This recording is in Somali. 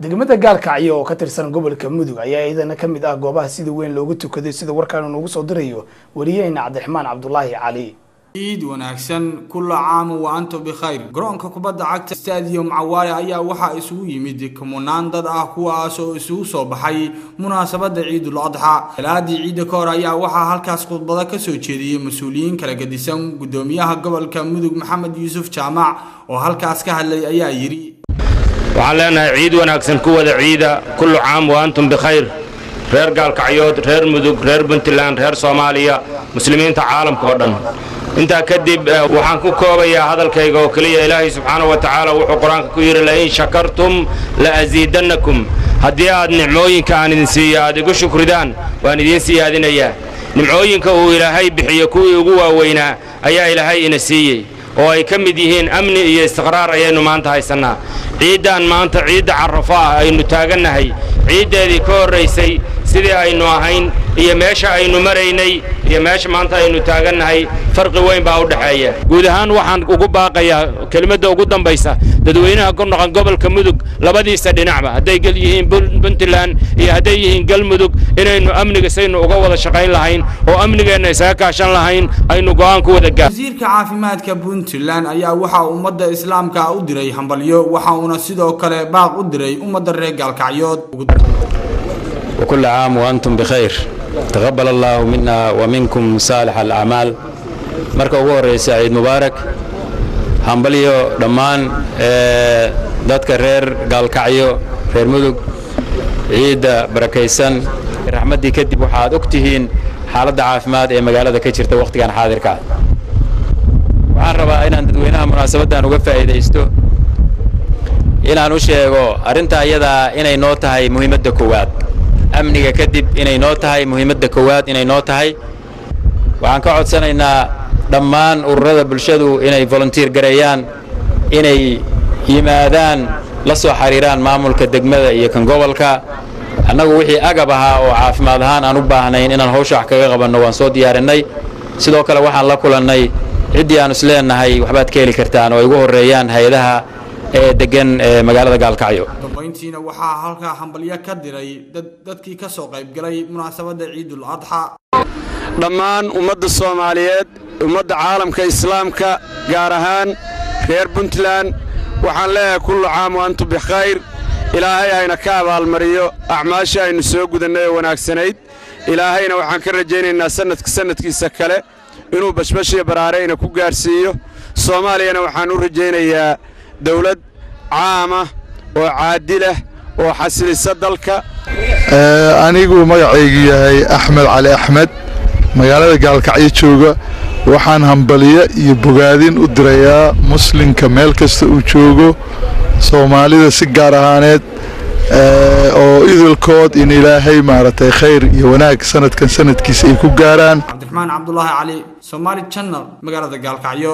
Degmada Gaalkacyo oo ka tirsan gobolka Mudug ayaa iyadana ka mid ah goobaha sida weyn loogu tukaday, sida warkaan noogu soo dirayo wariyaheyna Cabdiraxmaan Cabdulaahi Cali. Ciid wanaagsan, kulla caam wa antum bikhayr. Garoonka kubadda cagta Stadium Cawaale ayaa waxaa isugu yimid kumanaan dad ah, kuwaas oo isugu soo baxay munaasabadda Ciidul Adxa. Salaadii ciidda ka hor ayaa waxaa halkaas khudbado ka soo jeediyey mas-uuliyiin kala gedisan. Gudoomiyaha gobolka Mudug Maxamed Yuusuf Jaamac oo halkaas ka hadlay ayaa yidhi: Waxaan leenahay ciid wanaagsan, ku wada ciida, kullu caam wa antum bikhayr, reer Gaalkacyood, reer Mudug, reer Puntland, reer Soomaaliya, muslimiinta caalamka oo dhan. Intaa kadib waxaan ku koobayaa hadalkayga oo keliya, Ilaahay subxaanahu wa tacaala wuxuu Qur-aanka ku yidhi: "Lain shakartum la asiidannakum." Haddii aad nicmooyinka aan idin siiyo aad igu shukridaan, waan idiin siyaadinayaa. Nimcooyinka uu Ilaahay bixiyo kuwii ugu waaweynaa ayaa Ilaahay ina siiyey, oo ay ka mid yihiin amni iyo istiqraar ayaynu maanta haysannaa. Ciiddaan maanta ciidda Carrafo ah aynu taagannahay, ciiddeedii ka horraysay sidii aynu ahayn iyo meesha aynu maraynay iyo meesha maanta aynu taagannahay farqi weyn baa u dhexeeya. Guud ahaan waxaan ugu baaqayaa kelimadda ugu dambaysa dadweynaha ku noqon gobolka Mudug labadiisa dhinacba, hadday gel yihiin Puntland iyo hadday yihiin Galmudug, inaynu amniga saynu uga wada shaqayn lahayn oo amnigeenna isaga kaashan lahayn aynu go'aan ku wada gaar. Wasiirka caafimaadka Puntland ayaa waxaa ummadda islaamka u diray hambalyo, waxa uuna sidoo kale baaq u diray ummadda reer Gaalkacyood. وكل عام وأنتم بخير، تقبل الله منا ومنكم صالح الأعمال. Marka ugu horeysa, ciid mubaarak, hambalyo dhammaan dadka reer Gaalkacyo, reer Mudug, ciidda barakaysan. Raxmaddii kadib, waxaad og tihiin xaaladda caafimaad ee magaalada ka jirta wakhtigan xaadirka ah. Waxaan rabaa inaan dadweynaha munaasabaddan uga faa'iidaysto inaan u sheego arrinta iyadaa inay noo tahay muhiimadda koowaad, amniga kadib inay noo tahay muhiimadda koowaad inay noo tahay. Waxaan ka codsanaynaa dhammaan ururada bulshadu inay volunteer gareeyaan, inay yimaadaan, la soo xiriiraan maamulka degmada iyo kan gobolka. Annagu wixii agab ahaa oo caafimaad ahaan aan u baahnayn inaan hawsha wax kaga qabanno waan soo diyaarinnay. Sidoo kale waxaan la kulannay ciddii aan isleenahay waxbaad ka heli kartaan, oo ay ugu horreeyaan hay-adaha ee degan ee magaalada Gaalkacyo. Dambayntiina waxaa halkaa hambalyo ka diray dadkii ka soo qaybgalay munaasabadda Ciidul Adxa. Dhammaan ummadda Soomaaliyeed, ummadda caalamka islaamka, gaar ahaan reer Puntland, waxaan leeyahay kullu caam wa antum bikhayr. Ilaahay hayna ka abaalmariyo acmaasha aynu soo gudannay oo wanaagsanayd. Ilaahayna waxaan ka rajaynaynaa sannadka sannadkiisa kale inuu bashbash iyo baraareyna ku gaadhsiiyo. Soomaaliyana waxaan u rajaynayaa dawlad caama oo caadilah oo xasilisa dalka. Anigu magacaygu yahay Axmed Cali Axmed, magaalada Gaalkacyo jooga. Waxaan hambaliyo iyo bogaadin u dirayaa muslimka meel kasta uu joogo, Soomaalida si gaar ahaaneed oo idilkood, in Ilaahay maaragtay khayr iyo wanaag sanadkan sanadkiisa ay ku gaaraan. Cabdiraxmaan Cabdulaahi Cali, Somaali Channel, magaalada Gaalkacyo.